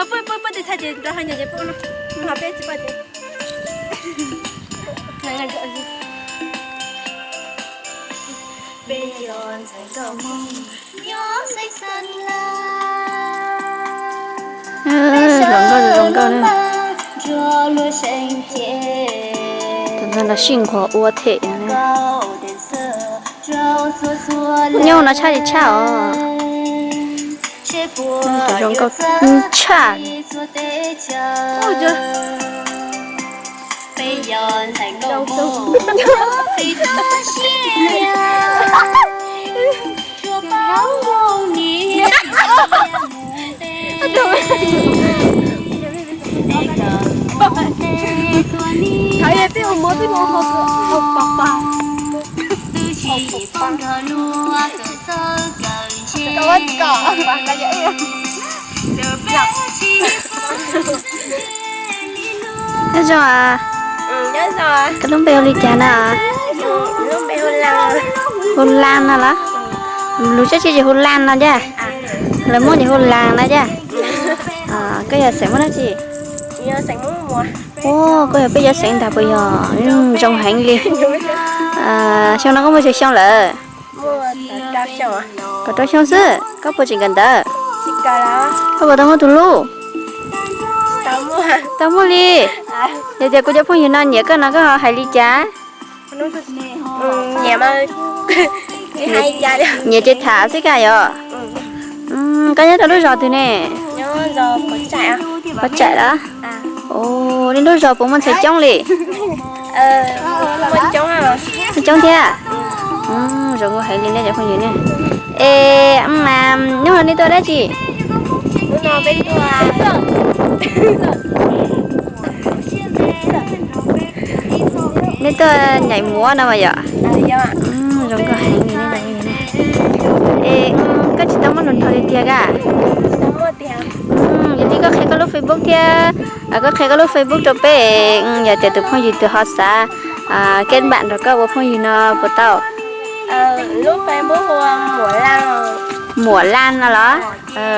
Poj, poj, poj tes txhais ces rov hais nyuam ces poj no. Ho peb tsis poj ces. Hluas nkauj zoo nkauj na. Tus no los sij nquag ua them no. Nyob no tshaj li tshaj os. Zoo nkauj tshaj. Thov peb ua mov peb ua hauv pos pos. Nyob zoo, koj lub npe hu li cas na? Hu Lan no los? Lus Tsaib Tsi ces hu Lan no cas? Lus Hmoob ces hu Lan no cas? Koj yog xeem muaj dab tsi? Ua koj yog peb cov xeem ntag puas yog? Zoo heev li. Xyoo no koj muaj tsawg xyoo lawm? Kaum rau xyoo xwb, koj puas tseem kawm ntawv? Koj puas tau muaj tus hlub? Tau muaj li. Yog tias kuv cov phooj ywg no nyiam koj no koj ho hais li cas? Nyiam ces tham xwb kaj yom. Koj nyob rau lub zos twg ne? Pov Tsaim los? Li lub zos puas muaj ntxhais coob li? Muaj coob thiab. Zoo nkauj heev li nej cov phooj ywg ne. Es hnub no nej tuaj dab tsi? Nej tuaj nyaim muav no mas yom? Zoo nkauj heev li nej cov phooj ywg ne. Es koj tsis tau muaj hluas nraug tiag tiag a? Yog li koj qhia koj lub Facebook thiab, koj qhia koj lub Facebook rau peb, yog tias tus phooj ywg twg ho xav keb npam nrog koj ua phooj ywg no puas tau? Muam Lan no los?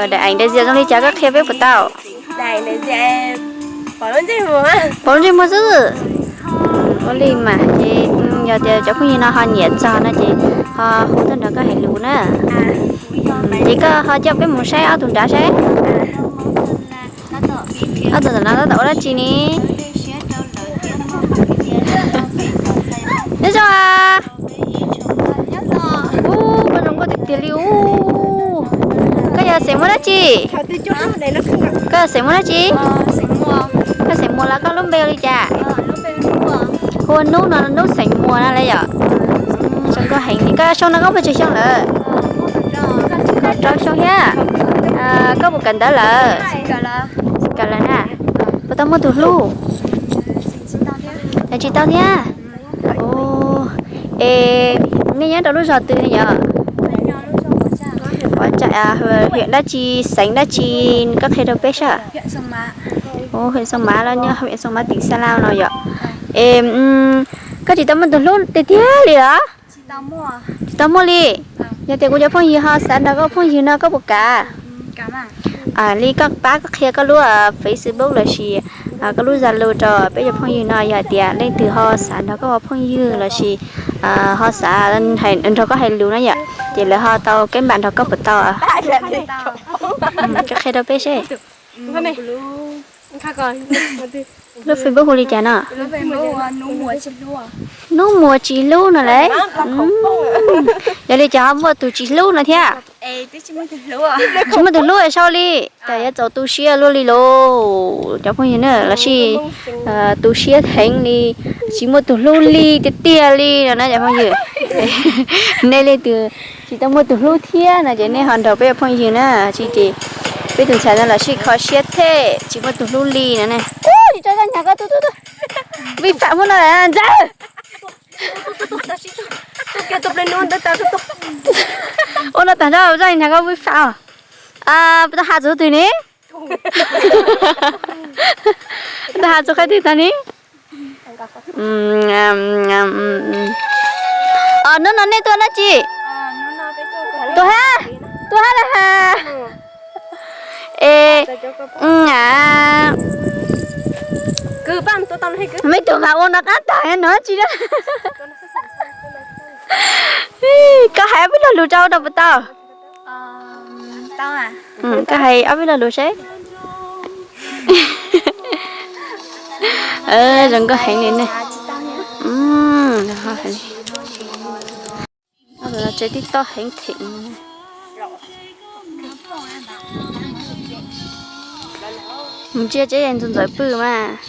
Daim eev daim zias zoo li cas koj qhia peb puas tau? Pom lub ntsej muag xwb. Ua li mas ces yog tias cov phooj ywg no ho nyiam txog no ces ho hu tuaj nrog koj hais lus na. Ces koj ho coj peb mus saib ob tug nrad saib. Ob tug nrad no tab tom ua dab tsi ne? Nyob zoo. Ub, koj zoo nkauj tiag tiag li ub. Koj yog xeem muaj dab tsi? Koj yog xeem muaj dab tsi? Koj xeem Muas los koj lub npe hu li cas? Hu ua Nub no, Nub xeem Muas no lawm yom. Zoo nkauj heev li. Koj xyoo no koj puas tsawg xyoo lawm? Kaum rau xyoo thiab. Koj puas kawm ntawv lawm? Tsis kawm lawm na. Puas tau muaj tus hlub? Tsis tau thiab. Es nej nyob rau lub zos twg yom? Pov Tsaim, huyện dab tsi, xeev dab tsi, koj qhia rau peb saib. Huyện Sông Mã los yog huyện Sông Mã tỉnh Gia Lai no yom. Es koj tsis tau muaj tus hlub tiag tiag li los? Tsis tau muaj li. Yog tias kuv cov phooj ywg ho xav nrog koj phooj ywg no koj puas kam? Li koj pab koj qhia koj lub Facebook lossis koj lub Zalo rau peb cov phooj ywg no, yog hais tias leej twg ho xav nrog koj ua phooj ywg lossis ho xav nrog koj hais lus no yom, ces lawv ho tau keb npam nrog koj puas tau? Koj qhia rau peb seb. Lub Facebook hu li cas no? Hnub Muas Tsis Hlub no lauj. Yog li cas ho muaj tus tsis hlub no thiab? Tsis muaj tus hlub sau li. Cas yuav txaus tu siab luaj li lauj cov phooj ywg na, lossis tu siab heev li, tsis muaj tus hlub li tiag tiag li no na cov phooj ywg. Nej leej twg tsis tau muaj tus hlub thiab no ces nej ho nrog peb ua phooj ywg na, tsis ces peb tus ntxhais no los sib kho siab thiab tsis muaj tus hlub li no ne. Ub, tsis tso zaj nyag ko, vi phạm hub no ntxawg. Ua no tag zaj nyag ko vi phạm. Tau has txug twg ne? Tau has txug qhov twg tag ne? Hnub no nej tuaj dab tsi? Tuaj hab, tuaj hab los has? Es Mej tug mas ua no qab tag no tsis da. Koj hais ob peb lo lus rau rau puas tau? Koj hais ob peb lo lus seb. Zoo nkauj heev li ne. Tsev tib tob heev theem. Mus ntsia tsev ntxawm ntxawm pw mas.